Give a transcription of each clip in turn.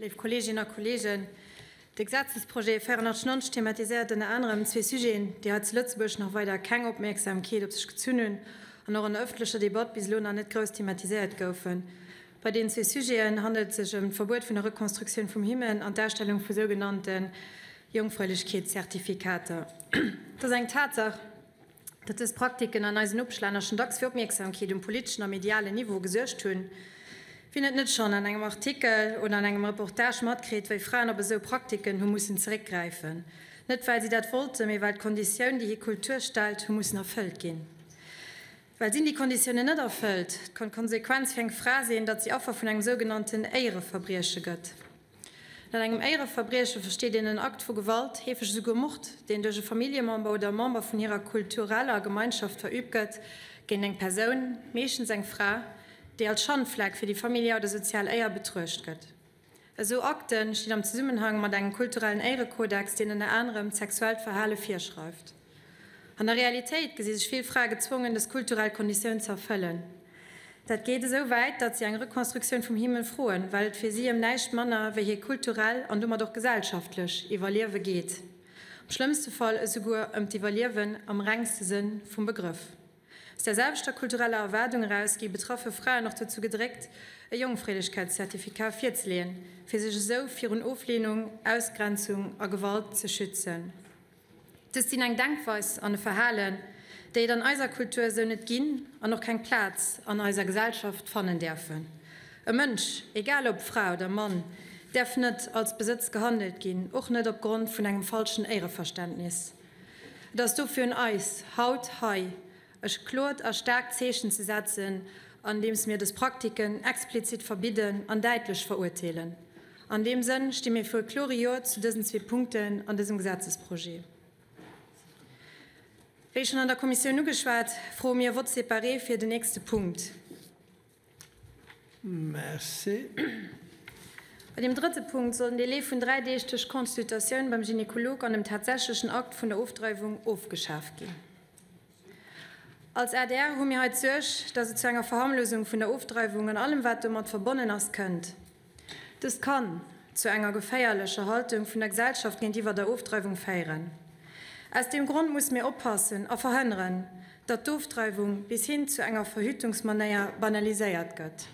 Léif Kolleeginnen a Kolleegen, de Gesetzesprojet 490 thematiséiert ënner anerem zwee Sujeten, déi hei zu Lëtzebuerg nach weider keng Opmierksamkeet op sech gezunn hunn an och an der ëffentlecher Debatt bis elo nach net grouss thematiséiert goufen. Bei deenen zwee Sujeten handelt et sech ëm d'Verbuet vun der Rekonstruktioun vum Hymen an d'Ausstellung vu sougenannte Jongfräulechkeetszertifikater. Et ass eng Tatsaach, datt dës Praktiken an eisen Nopeschlänner schonn dacks fir Opmierksamkeet um politeschen a medialen Niveau gesuergt hunn. Wien huet net schonn an engem Artikel oder an engem Reportage matkritt, wéi Fraen op esou Praktiken hu mussen zeréckgräifen? Net well si dat wollten, mee well d'Konditioun, déi hir Kultur stellt, hu mussen erfëllt ginn. Well sinn déi Konditiounen net erfëllt, kann d'Konsequenz fir eng Fra sinn, datt si Affer vun engem sougenannten Éiereverbrieche gëtt. Ënner engem Éiereverbrieche versteet een en Akt vu Gewalt, heefeg esouguer Mord, deen duerch e Familljemember oder e Member vun hirer kultureller Gemeinschaft verüübt gëtt géint eng Persoun, meeschtens eng Fra, déi als Schandfleck fir déi familiär oder sozial Éier betruecht gëtt. Esou Akte stinn am Zesummenhang mat engem kulturellen Éierekodex, deen ënner anerem d'sexuellt Verhale virschreift. An der Realitéit gesi sech vill Frae gezwongen, dës kulturell Konditioun ze erfëllen. Dat geet esou wäit, datt si eng Rekonstruktioun vum Hymen froen, well et fir si ëm näischt manner wéi hir kulturell an domat och gesellschaftlech Iwwerliewe geet. Am schlëmmste Fall esouguer ëm d'Iwwerliewen am rengste Sënn vum Begrëff. Aus der selwechter kultureller Erwaardung eraus gi betraffe Fraen och dozou gedréckt, e Jongfréilechkeitszertifikat virzeleeën, fir sech esou virun Ofleenung, Ausgrenzung a Gewalt ze schützen. Dëst sinn eng Denkweis an e Verhalen, déi et an eiser Kultur esou net ginn an och keng Plaz an eiser Gesellschaft fannen däerfen. E Mënsch, egal ob Fra oder Mann, däerf net als Besëtz gehandelt ginn, och net op Grond vun engem falschen Éiereverständnis. Et ass dofir un eis, haut hei e kloert a staarkt Zeechen ze setzen, andeems mir dës Praktiken explizit verbidden an däitlech verurteelen. An deem Sënn sti mir fir e klore Jo zu dësen zwee Punkten an dësem Gesetzesprojet. Wéi schonn an der Kommissioun ugeschwat, froe mir e Vote séparé fir den nächste Punkt. Merci. Bei deem drëtte Punkt soll den Délai vun dräi Deeg tëscht Consultatioun beim Gynekolog an dem tatsächlechen Akt vun der Ofdreiwung ofgeschaaft ginn. Als adr hu mir hei d'Suerg, dass et zu enger Verharmlosung vun der Ofdreiwung an allem wat domat verbonnen ass, kënnt. Dëst kann zu enger geféierlecher Haltung vun der Gesellschaft géintiwwer der Ofdreiwung féieren. Aus deem Grond musse mir oppassen a verhënneren, datt d'Ofdreiwung bis hin zu enger Verhütungsmanéier banaliséiert gëtt.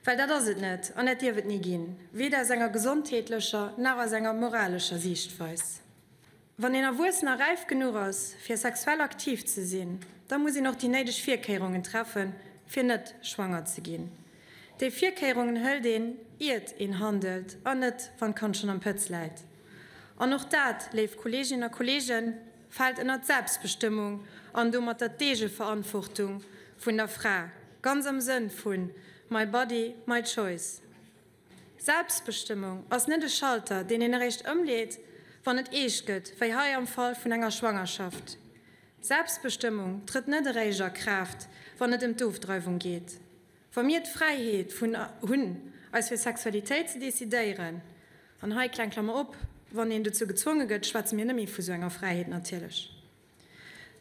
Well dat ass et net an dat dierf et ni ginn, weder aus enger gesondheetlecher nach aus enger moralescher Siichtweis. Wann een erwuessen a räif genuch ass, fir sexuell aktiv ze sinn, da muss een och déi néideg Virkéierungen treffen, fir net schwanger ze ginn. Déi Virkéierungen hëlt een, iert een handelt, an net, wann d'Kand schonn am Pëtz läit. An och dat, léif Kolleeginnen a Kolleegen, fält ënnert d'Selbstbestëmmung an domatter d'Eegeverantwortung vun der Fra, ganz am Sënn vun My body, my choice. Selbstbestëmmung ass net e Schalter, deen een eréischt ëmleet, wann et eescht gëtt, wéi hei am Fall vun enger Schwangerschaft. Selbstbestëmmung trëtt net eréischt a Kraaft, wann et ëm d'Ofdreiwung geet. Wa mir d'Fräiheet vun hunn, eis fir Sexualitéit ze decidéieren, an hei, kleng Klammer op, wann een dozou gezwonge gëtt, schwätze mir net méi vu sou enger Fräiheet natierlech,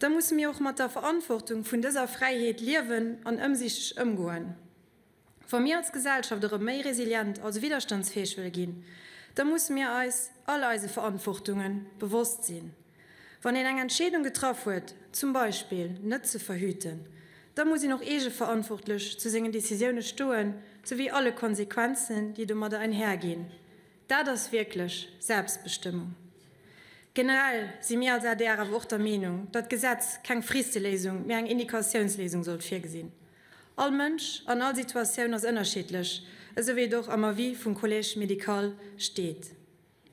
da musse mir och mat der Verantwortung vun dëser Fräiheet liewen an ëmsiichtlech ëmgoen. Wa mir als Gesellschaft erëm méi resilient, also widderstandsfäeg wëlle ginn, da musse mir eis all eise Verantwortunge bewosst sinn. Wann een eng Entscheedung getraff huet, zum Beispill net ze verhüten, da muss een och eegeverantwortlech zu sengen Decisioune stoen, souwéi alle Konsequenzen, déi domadder einherginn. Dat ass wierklech Selbstbestëmmung. Generell si mir als adr awer och der Meenung, datt d'Gesetz keng Fristeléisung, mee eng Indikatiounsléisung sollt virgesinn. All Mënsch an all Situatioun ass ënnerschiddlech, esou wéi et och am Avis vum Collège médical steet.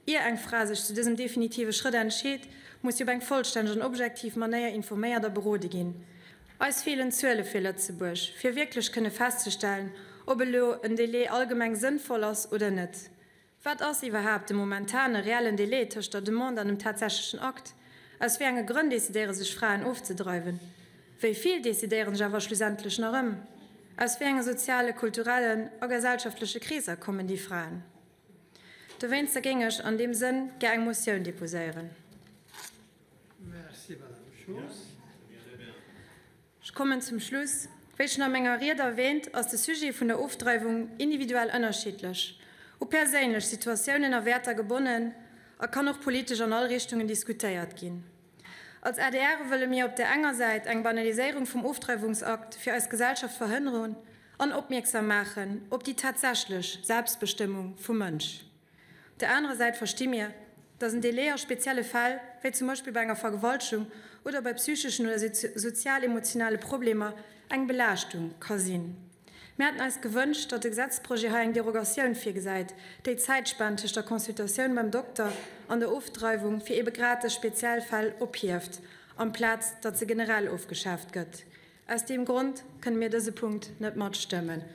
Ier eng Fra sech zu dësem definitive Schrëtt entscheet, muss si op eng vollstänneg an objektiv Manéier informéiert a berode ginn. Eis feelen Zuele fir Lëtzebuerg, fir wierklech kënne festzestellen, ob elo en Délai allgemeng sënnvoll ass oder net. Wat ass iwwerhaapt de momentane reellen Delai tëscht der Demande an dem tatsächlechen Akt? Aus wéi enge Grënn decidéiere sech Fraen ofzedreiwen? Wéi vill decidéiere sech awer schlussendlech nach ëm? Aus wéi enge soziale, kulturellen a gesellschaftleche Kreeser kommen déi Fraen? Dowéinster géing ech an deem Sënn gär eng Motioun deposéieren. Merci, Madame Schoos. Ech kommen zum Schluss. Wéi schonn a menger Ried erwähnt, ass de Sujet vun der Ofdreiwung individuell ënnerschiddlech. u perséinlech Situatiounen a Wäerter gebonnen a kann och politesch an all Richtungen diskutéiert ginn. Als adr wëlle mir op där enger Säit eng Banaliséierung vum Ofdreiwungsakt fir eis Gesellschaft verhënneren an opmierksam maachen op déi tatsächlech Selbstbestëmmung vum Mënsch. Op der anerer Säit versti mir, datt en Delai a spezielle Fäll, wéi zum Beispill bei enger Vergewaltegung oder bei psycheschen oder sozial-emotionale Problemer, eng Belaaschtung ka sinn. Mir hätten eis gewënscht, datt de Gesetzprojet hei eng Derogatioun virgesäit, déi d'Zäitspan tëscht der Consultatioun beim Dokter an der Ofdreiwung fir eebe grad dës speziell Fäll ophieft, amplaz datt se generell ofgeschaaft gëtt. Aus deem Grond kënne mir dëse Punkt net matstëmmen.